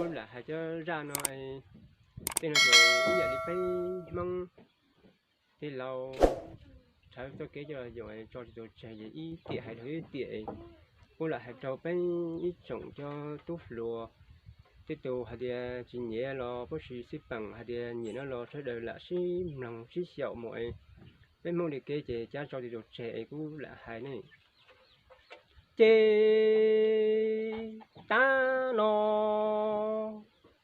Lam hais cov zaj no, tej no ces ib yam li peb Hmoob tej laus rhawv txoj kev coj los yoom tso tsis tau tseg, ces ib tiam hais rau ib tiam. Kuv lam hais rau peb ib tsoom cov tub hluas, tej tus hais tias tsis nyiam los pab tsis xij peem, hais tias nyiam no los sawv daws lam sib mloog sib xyaum mus es peb Hmoob li kev ces cav tso tsis tau tseg es kuv lam hais ne. Ces tav no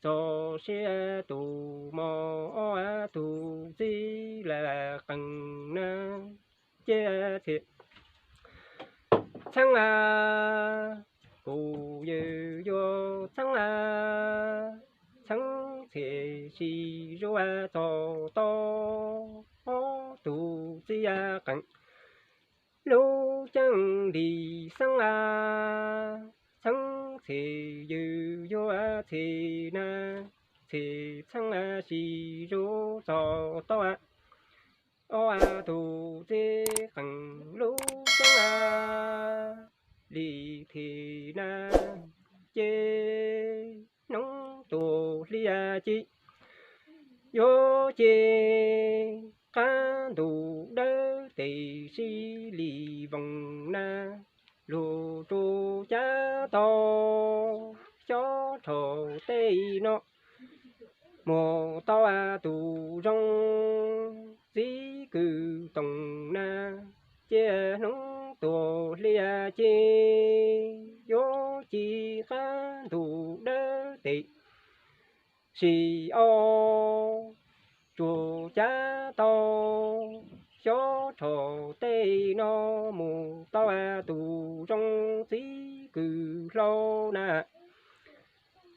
txog siab tus mos ob tug txiv lawv qees na, ces thiaj txheeb a, kuv yawg yuav txheeb a, txheeb txhia sib zuj txog tau ob tug txiv qees lub ceeb li xeeb a, txheeb txhia yawg yuav txhia na, txhia txheeb sib zuj txog tau ob tug txiv qees lub ceeb a, li thiaj na, ces hnub tuaj hli ci yuav ces qab ntuj dawb tes sib li voos na, luag tsuas cav tau xyob rho tej no mus tau tus zoo txiv kwv toom na, ces hnub tuaj hli ci yuav ci qab ntuj dawb tes sib o, tsuas cav tau xyob rho tej no mus tau tus zoo txiv kwv hlau na,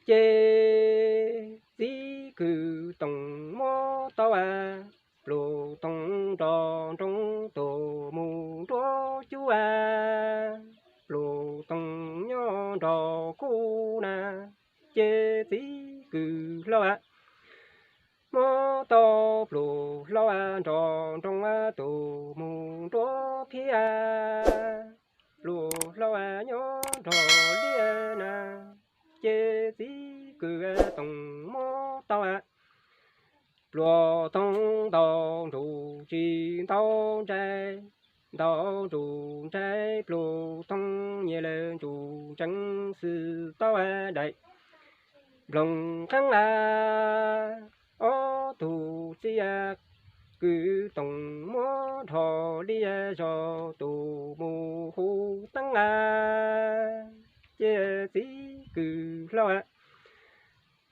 ces txiv kwv toom muab tau pluas toom nrog nroos tuaj mus nruab cub, pluas toom nyob nrog kuv na, ces txiv kwv hlau muab tau pluas hlau nrog nroos tuaj mus nruab phiab, pluas hlau nyob nrog liab na, ces txiv kwv toom muab tau pluas toom ntau ntsug tsis ntau ntsais, ntau ntsug ntsais pluas toom nyias lawv ntsug ntsees xwb tau daim nplooj qeeb a, ob tug txiv kwv toom muab nrog liab zog tuaj mus hu teeb a, ces txiv kwv hlau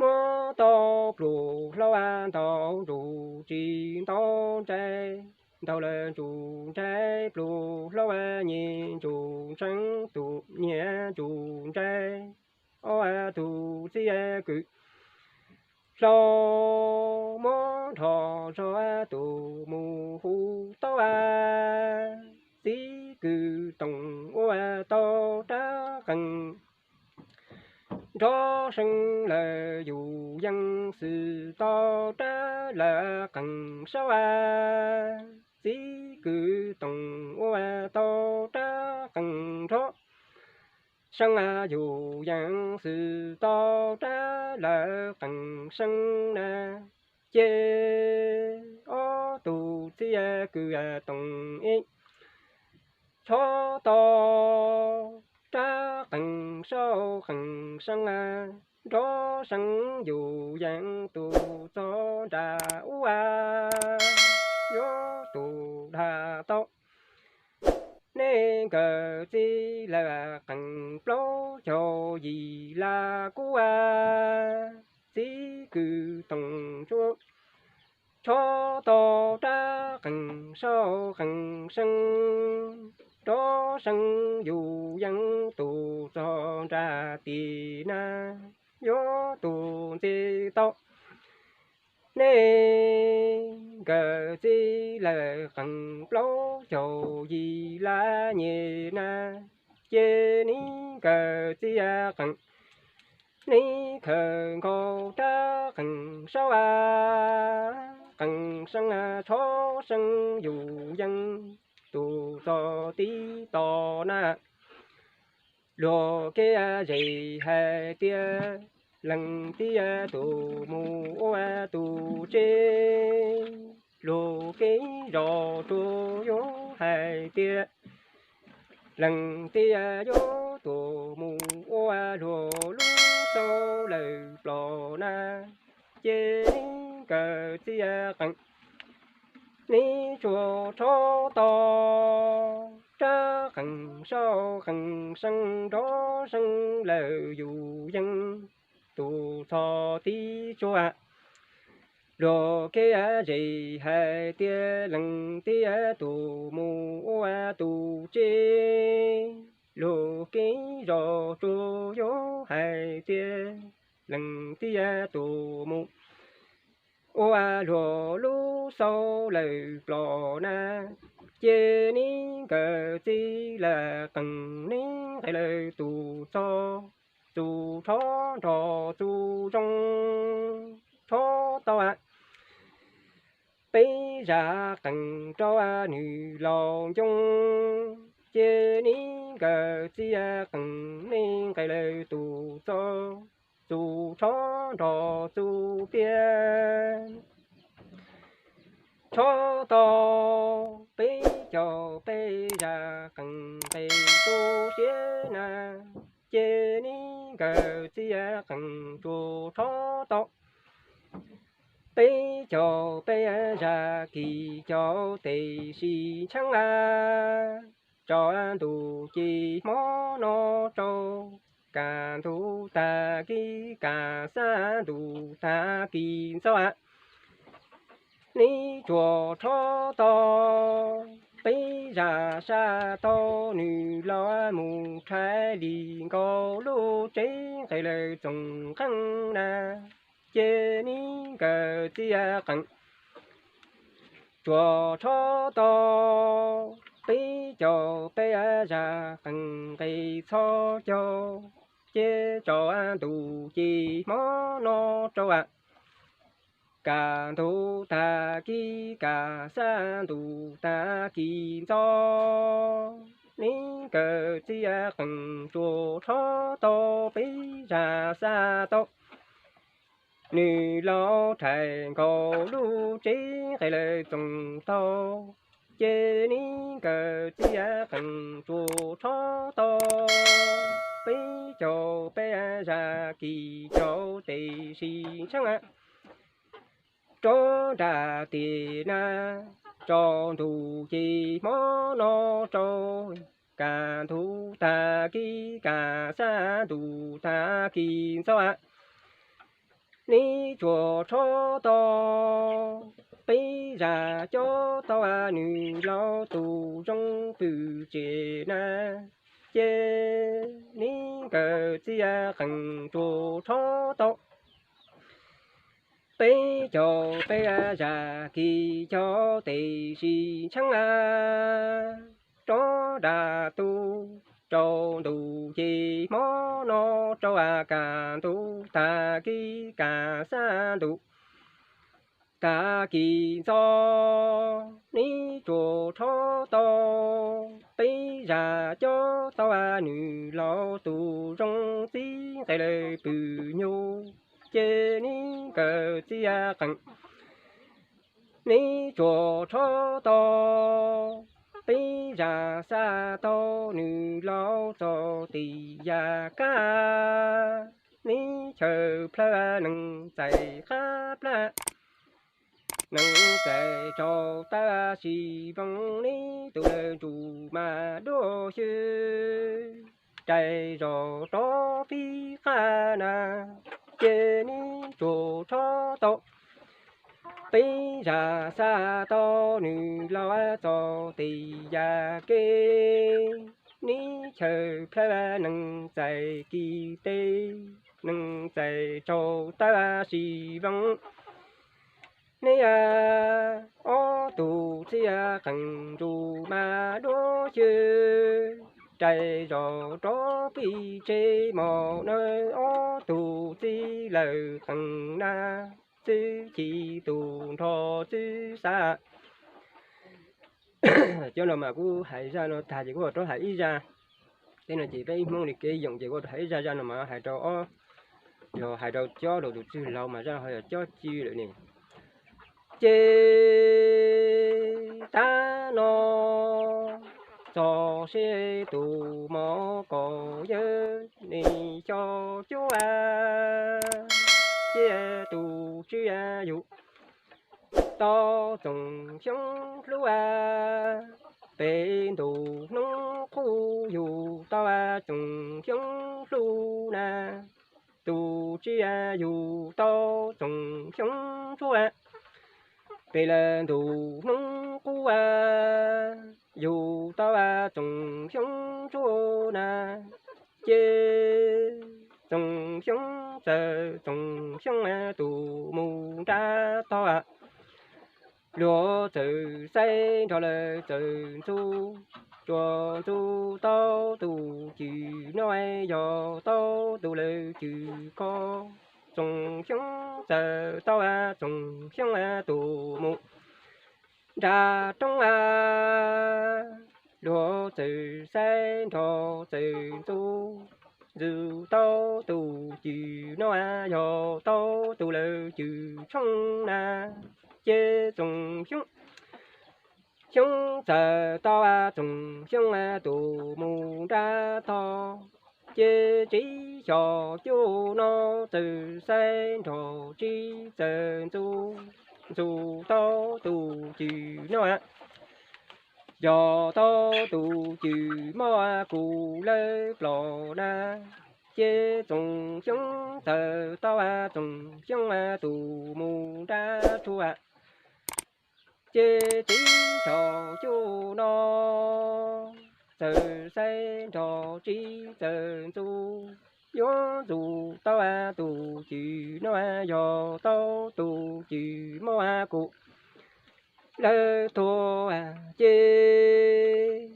muab tau pluas hlau ntau ntsug tsis ntau ntsais, ntau lawm ntsug ntsais pluas hlau nyias ntsug ntsees tus nyias ntsug ntsais, ob tug txiv kwv hlau muab nrog zog tuaj mus hu tau txiv kwv toom ua tau rab qees nrov seev lawm yus yeej xwb tau rab lawm qees saub a, txiv kwv toom ua tau rab qees nrov seev yus yeej xwb tau rab lawm qees seev na, ces ob tug txiv kwv toom ib tshov tau rab qees saub qees seev nrov seev yus yeej tus txog nram ub a, yuav tus dag tau nej nkawd txiv lawm qees plaub caug yim lab kub a, txiv kwv toom tsuas tshov tau rab qees saub qees seev nrov seev yus yeej tus txog nram tid na, yuav tus ntxiv tau nej nkawd txiv lawm qees plaub caug yim lab nyem na, ces nej nkawd txiv qees nej khaws nkaus rab qees saub a, qees seev tshov seev yus yeej tus txog tib tog na. Luag kev zes hais tias Leej tib tug mus ua tus tseb, luag kev zos tsuas yuav hais tias leej tib yuav tuaj mus ua luag lub xauv lawm plos na, ces neb nkawd txiv qeej neb tsuas rho tau rab qeej saub qeej seev nrov seev lawm yus yeej tus txog tib tsuas. Luag kev zes hais tias leej tib tug mus ua tus tseb, luag kev zos tsuas yuav hais tias leej tib tug mus ua luag lub xauv lawm plos na, ces neb nkawd txiv qeej neb nqes lawm tus txog, txus rho nrog txus zoo, rho tau peb zaj qeej rau nws laus ncoo, ces neb nkawd txiv qeej neb nqes lawm tus txog, txus rho nrog txus piab, rho tau peb caug peb zaj qeej nqes tu siab na, ces neb nkawd txiv qeej tsuas rho tau peb caug peb zaj kis caug tes sis tsheeb a, tsaus ntuj ces hmo no rau, kaj ntug tag kis kaj xab ntuj tag kis ntxo a, neb tsuas rho tau peb zaj sab tau nws laus mus rhais li nkaus lub tsev nqes lawm txoos nqeeb na, ces neb nkawd txiv qeej tsuas rho tau peb caug peb zaj qeej nqes txhos caug, ces tsaus ntuj ces hmo no rau, kaj ntug tag kis kaj xab ntuj tag kis ntxo, neb nkawd txiv qeej tsuas rho tau peb zaj sab tau nws laus rhais nkaus lub tsev nqes lawm txoos taug, ces neb nkawd txiv qeej tsuas rho tau peb caug peb zaj kis caug tes sis tsheeb rov nram tes na, tsaus ntuj ces hmo no rau, kaj ntug tag kis kaj xab ntuj tag kis ntxo, neb tsuas rho tau peb zaj cob tau nws laus tus zoo pw tsev na, ces neb nkawd txiv qeej tsuas rho tau peb caug peb zaj kis caug tes sis tsheeb rov nram tus, tsaus ntuj ces hmo no rau, kaj ntug tag kis kaj xab ntuj tag kis ntxo, neb tsuas rho tau peb zaj cob tau nws laus tus zoo txiv nqes lawm pw nyuj, ces neb nkawd txiv qeej neb tsuas rho tau peb zaj sab tau nws laus txog tes yam kab, neb chaw plawg nees txais qab plab, nees txais tsaus tawb sis voos, neb tus lawv ntsuj mas duab xyw rais zog rov pib qab na, ces neb tsuas rho tau peb zaj sab tau nws laus txog tes yam kev, neb chaw plawg nees txais kis tes, nees txais tsaus tawb sis voos, neb ob tug txiv qeej ntsuj mas duab xyw rais zog rov pib tsev mog, neb ob tug txiv lawm qeej na, txwv ci tus nrog txwv xav. Cov no mas kuv hais zaj no tag ces kuv rov hais ib zaj. Tej no ces peb Hmoob li kev yoom ces kuv rov hais ib zaj, zaj no mas hais rau ob Yog hais rau cob rau tus tswv laug mas zaj ho yog cob ci lawm ne. Ces tag no txog seb tus mos kaus yawg nim xyov cuab cia tus tswv yug tau Txoov Xyooj hlub. Pem ntu hnub qub yug tau Txoov Xyooj hlub na. Tus tswv yug tau Txoov Xyooj ntsuab. Pem lawm ntu hnub qub yug tau Txoov Xyooj ntsuab na. Ces Txoov Xyooj txawm Txoov Xyooj tus mus nrad tog, luag txawm saib nrog lawv txawm ntxub, tsuas ntxub tau tus cwm no yog tau tus lawv cwm ko. Txoov Xyooj txawm tau Txoov Xyooj tus mus nram roob, luag txawm saib nrog txawm ntxub, ntxub tau tus cwm no yog tau tus lawv cwm tshooj na. Ces Txoov Xyooj, Xyooj txawm tau Txoov Xyooj tus mus nrad tog, ces tsib xyom cuaj no txawm saib nrog tsib txawm ntxub, ntxub tau tus cwm no yog tau tus cwm mob kuv lawv plom na. Ces Txoov Xyooj txawm tau Txoov Xyooj tus mus nrad tshuaj, ces tsib xyom cuaj no txawm saib nrog tsib txawm ntxub, yuav ntxub tau tus cwm no yog tau tus cwm mob kuv lawv tuag. Ces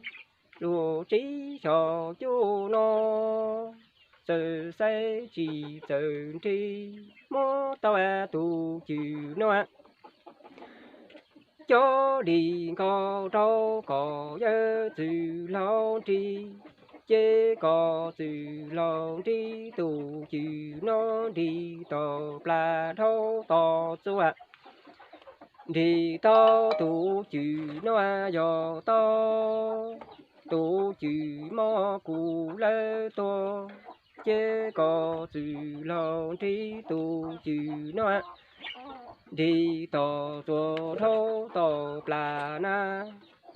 lub tsib xyom cuaj no txawm saib tsis txawm nrhiav, muab tau tus cwm no coj dim nkaus rau kom yawg txwm laug nrhiav. Ces kom txwm laug nrhiav tus cwm no nrhiav tom plas dhau tom txua, nrhiav tau tus cwm no yog tau tus cwm mob kuv lawv tuag. Ces kom txwm laug nrhiav tus cwm no nrhiav tom txua dhau tom plas na,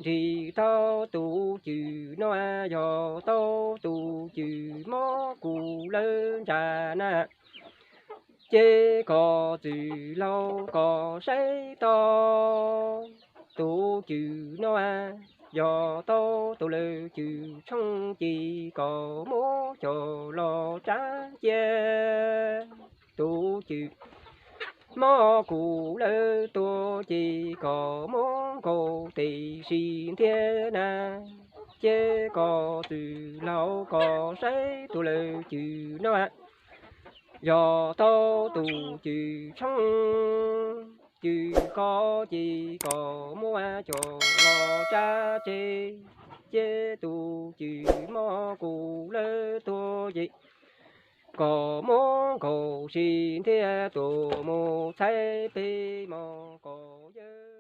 nrhiav tau tus cwm no yog tau tus cwm mob kuv lawv ntsa na. Ces kom txwm laug kom saib tau tus cwm no yog tau tus lawv cwm tshooj, ces kom muab coj los tsa cia. Tus cwm mob kuv lawv tuag ces kom muab nkaus tes sib ntiag na. Ces kom txwm laug kom saib tus lawv cwm no yog tau tus cwm tshooj, cwm ko ces kom muab coj los tsa tseg. Ces tus cwm mob kuv lawv tuag ces kom muab nkaus sib ntiag tuaj mus txhais pem mos kom yawg